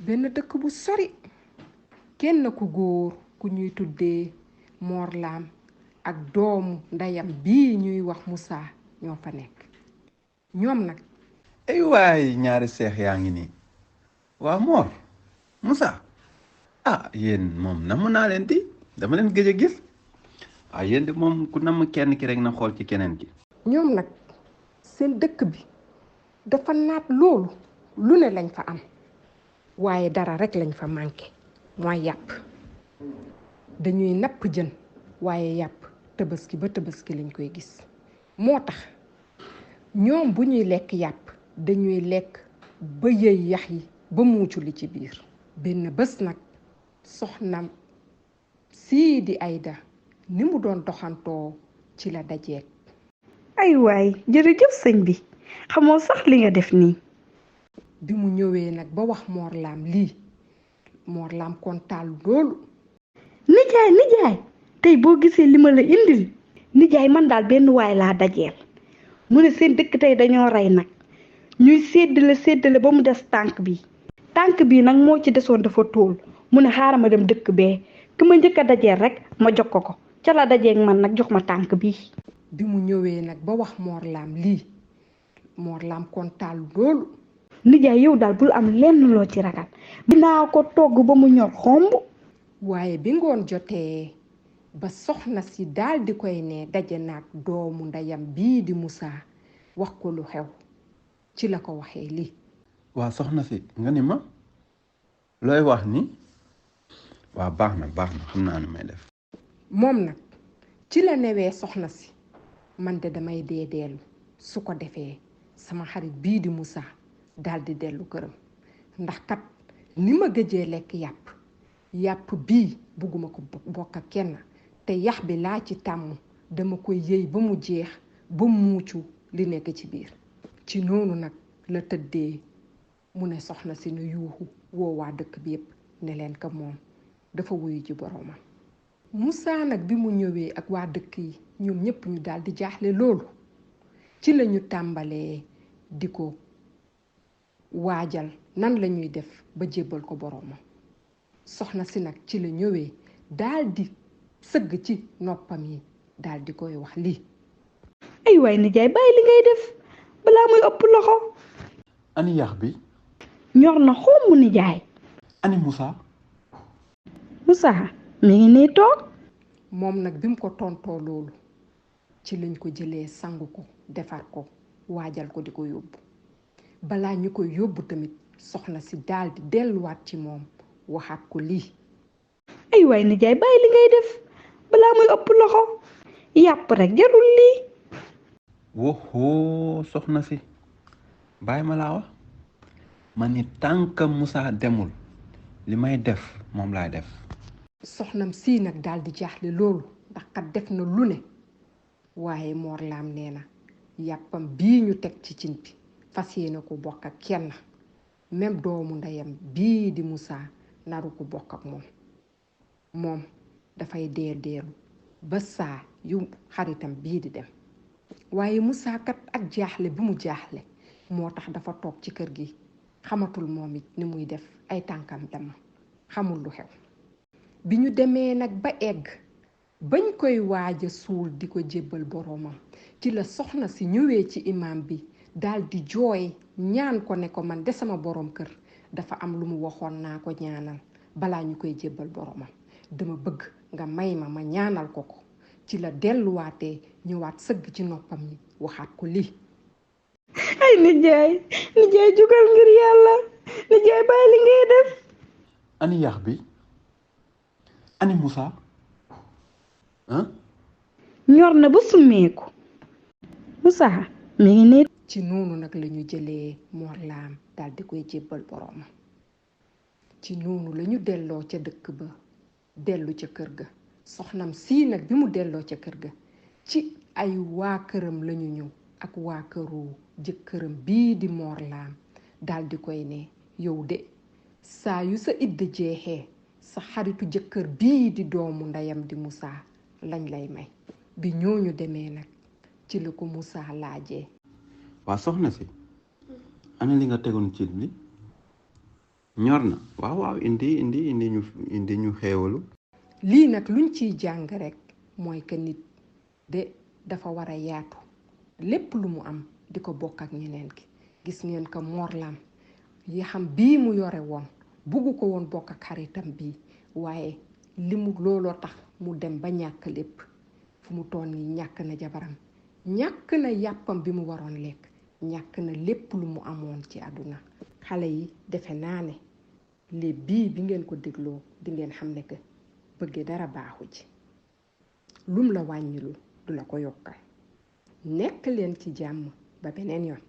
benn dëkk bu sori kenn ku góor ku ñuy tuddee Mor Lam ak doomu ndeyam bii ñuy wax Moussa ñoo fa nekk. ñoom nag ay waay ñaari seex yaa ngi nii waa Mor Moussa yéen moom namm naa leen di dama leen gëj a gis yéen de moom ku namm kenn ki rek na xool ci keneen ki. ñoom nag seen dëkk bi dafa naat loolu lu ne lañ fa am waaye dara rek lañ fa manqué mooy yàpp. dañuy napp jën waaye yàpp tabaski ba tabaski lañ koy gis moo tax ñoom bu ñuy lekk yàpp dañuy lekk ba yëy yax yi ba muucu li ci biir. benn bés nag soxnam sii di Ayda ni mu doon doxantoo ci la dajeek. ay waay jërëjëf sëñ bi xamoo sax li nga def nii. bi mu ñëwee nag ba wax Mor Lam lii Mor Lam kontaan loolu. nijaay tey boo gisee li ma la indil nijaay man daal benn waay laa dajeel mu ne seen dëkk tey dañoo rey nag ñuy séddale ba mu des tànk bi nag moo ci desoon dafa tóol mu ne xaaral ma dem dëkk bee ki ma njëkk a dajeel rek ma jox ko ca la dajeeg man nag jox ma tànk bi. bi mu ñëwee nag ba wax Mor Lam lii Mor Lam kontaan loolu. nijaay yow daal bul am lenn loo ci ragal dinaa ko togg ba mu ñor xomb. waaye bi ngoon jotee ba soxna si daal di koy ne daje naag doomu ndeyam bii di Moussa wax ko lu xew ci la ko waxee lii. waa soxna si nga ni ma looy wax ni waa baax na xam naa nu may def. moom nag ci la newee soxna si man de damay dee dellu su ko defee sama xarit bii di Moussa daal di dellu këram ndax kat ni ma gëjee lekk yàpp bii bugguma ko bokk ak kenn te yax bi laa ci tàmm dama koy yëy ba mu jeex ba muucu li nekk ci biir. ci noonu nag la tëddee mu ne soxna si nu yuuxu woo waa dëkk bi yépp ne leen ko moom dafa wuyu ji boroomam. Moussa nag bi mu ñëwee ak waa dëkk yi ñoom ñépp ñu daal di jaaxle loolu ci lañu tàmbalee di ko waajal nan lañuy def ba jébbal ko boroomam. soxna si nag ci la ñëwee daal di sëgg ci noppam yi daal di koy wax lii. ay waay nijaay bàyyi li ngay def balaa muy ëpp loxo. ani yax bi. ñor na xomb nijaay. ani Moussa. Moussa mi ngi nii toog. moom nag bi mu ko tontoo loolu ci lañ ko jëlee sangu ko defar ko waajal ko di ko yóbbu balaa ñu koy yóbbu tamit soxna si daal di delluwaat ci moom waxaat ko lii. ay waay nijaay bàyyi li ngay def balaa muy ëpp loxo yàpp rek jarul lii. woxoo soxna si bàyyi ma laa wax ma ni tànk Moussa demul li may def moom laay def. soxnam sii nag daal di jaaxle loolu ndax kat def na lu ne waaye Mor Lam nee na yàppam bii ñu teg ci cin bi fas yéene ko bokk ak kenn même doomu ndeyam bii di Moussa naru ko bokk ak moom dafay deelu ba saa yu xaritam bii di dem. waaye Moussa kat ak jaaxle bi mu jaaxle moo tax dafa toog ci kër gi xamatul moom it ni muy def ay tànkam dem xamul lu xew. bi ñu demee nag ba egg bañ koy waaja suul di ko jébbal boroomam ci la soxna si ñëwee ci imam bi daal di jooy ñaan ko ne ko man de sama boroom kër dafa am lu mu waxoon naa ko ñaanal balaa ñu koy jébbal boroomam dama bëgg nga may ma ñaanal ko ci la delluwaatee ñëwaat sëgg ci noppam yi waxaat ko lii. ay nijaay jugal ngir yàlla nijaay bàyyi li ngay def. ani yax bi ani Moussa. ñor na ba summeeku. Moussa mi ngi nii. ci noonu nag lañu jëlee Mor Lam daal di koy jébbal boroomam ci noonu lañu delloo ca dëkk ba dellu ca kër ga. soxnam sii nag bi mu delloo ca kër ga ci ay waa këram lañu ñëw ak waa këru jëkkëram bii di Mor Lam daal di koy ne yow de saa yu sa idda jeexee sa xaritu jëkkër bii di doomu ndeyam di Moussa lañ lay may. bi ñooñu demee nag ci la ko Moussa laajee. waa soxna si ana li nga tegoon ci li. ñor na waaw waaw indi ñu xéewalu. lii nag luñ ciy jàng rek mooy que nit de dafa war a yaatu lépp lu mu am di ko bokk ak ñeneen ki gis ngeen ko Mor Lam yi xam bii mu yore woon buggu ko woon bokk ak xaritam bii waaye li mu looloo tax mu dem ba ñàkk lépp fu mu toll nii ñàkk na jabaram ñàkk na yàppam bi mu waroon lekk ñàkk na lépp lu mu amoon ci àdduna xale yi defe naa ne léeb bii bi ngeen ko dégloo di ngeen xam ne que bëgge dara baaxu ci lum la wàññilu du la ko yokkal nekk leen ci jàmm ba beneen yoon